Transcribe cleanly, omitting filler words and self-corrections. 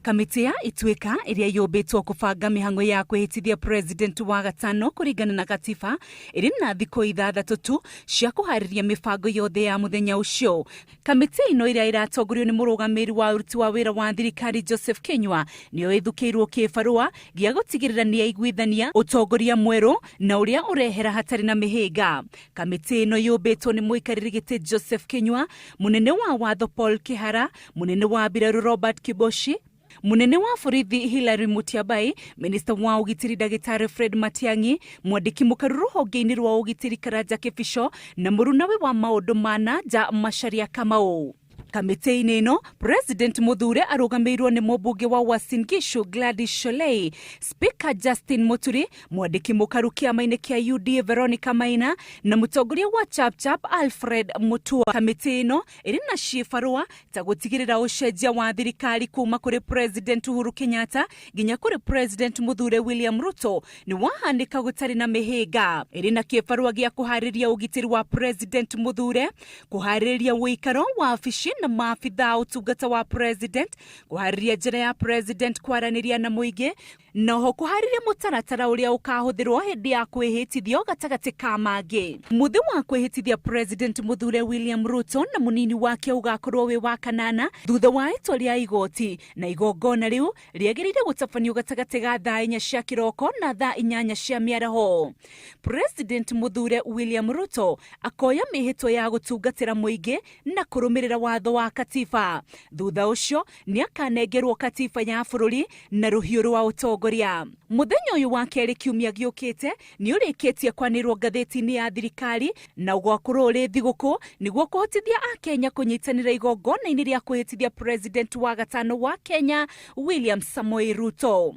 Kamĩtĩ ya Ituĩka ĩrĩa yũmbĩtwo kũbanga mĩhang'o ya kwĩhĩtithia president wa gatano kũringana na gatiba ĩrĩ na thikũ ithathatũ tu cia kũharĩria mĩbango yothe ya mũthenya ũcio. Kamĩtĩ ĩno ĩrĩa ĩratongorio nĩ mũrũgamĩrĩri wa ũruti wa wĩra wa thirikari Joseph Kinyua nĩyo ĩthukĩirwo kĩbarũa gĩa gũtigĩrĩra nĩ yaiguithania ũtongoria mwerũ na ũrĩa ũrehera hatarĩ na mĩhĩnga. Kamĩtĩ ĩno yũmbĩtwo nĩ mũikarĩri gĩtĩ Joseph Kinyua, mũnene wa watho Paul Kĩhara, Mũnene wa mbirarũ Robert Kiboshi, Mũnene wa borithi Hillary Mutyambai, Minista wa ũgitĩri Ndagĩtarĩ Fred Matiang'i, Mwandĩki mũkaru rũhonge-inĩ rwa ũgitĩri Karanja Kĩbico na mũrunawe wa maũndũ ma na nja Macharia Kamau. Kamĩtĩ-inĩ ĩno, President mũthure arũgamĩirwo nĩ mũmbunge wa Uasin Gishu Gladys Shollei, Speaker Justin Muturi, Mwandĩki mũkaru kĩama-inĩ kĩa UDA Veronica Maina na mũtongoria wa Chapchap Alfred Mutua. Kamĩtĩ ĩno ĩrĩ na ciĩbarũa ta gũtigĩrĩra ũcenjia wa thirikari kuma kũrĩ President Uhuru Kenyatta nginya kũrĩ President mũthure William Ruto nĩ wahanĩka gũtarĩ na mĩhĩnga. Ĩrĩ na kĩbarũa gĩa kũharĩria ũgitĩri wa President mũthure, kũharĩria ũikaro, wabici na maabithaa ũtungata wa President, kũharĩria njĩra ya President kwaranĩria na mũingĩ, na oho kũharĩria mũtaratara ũrĩa ũkahũthĩrwo hĩndĩ ya kwĩhĩtithio gatagatĩ ka mangĩ. Mũthĩ wa kwĩhĩtithia President mũthure William Ruto na mũnini wake ũgakorwo wĩ wa kanana thutha wa itua rĩa igoti, na igongona rĩu rĩagĩrĩire gũtabanio gatagatĩ ga thaa inya cia kĩroko na thaa inyanya cia mĩaraho. President mũthure William Ruto akoya mĩhĩtwa ya gũtungatĩra mũingĩ na kũrũmĩrĩra watho wa katiba. Thutha ũcio nĩakanengerwo katiba ya bũrũri na rũhiũ rwa ũtongoria. Mũthenya ũyũ wa kerĩ kiumia gĩũkĩte nĩũrĩkĩtie kwanĩrwo ngathĩti-inĩ ya thirikari na ũgakorwo ũrĩ thigũkũ nĩguo kũhotithia Akenya kũnyitanĩra igongona-inĩ rĩa kwĩhĩtithia President wa gatano wa Kenya William Samoei Ruto.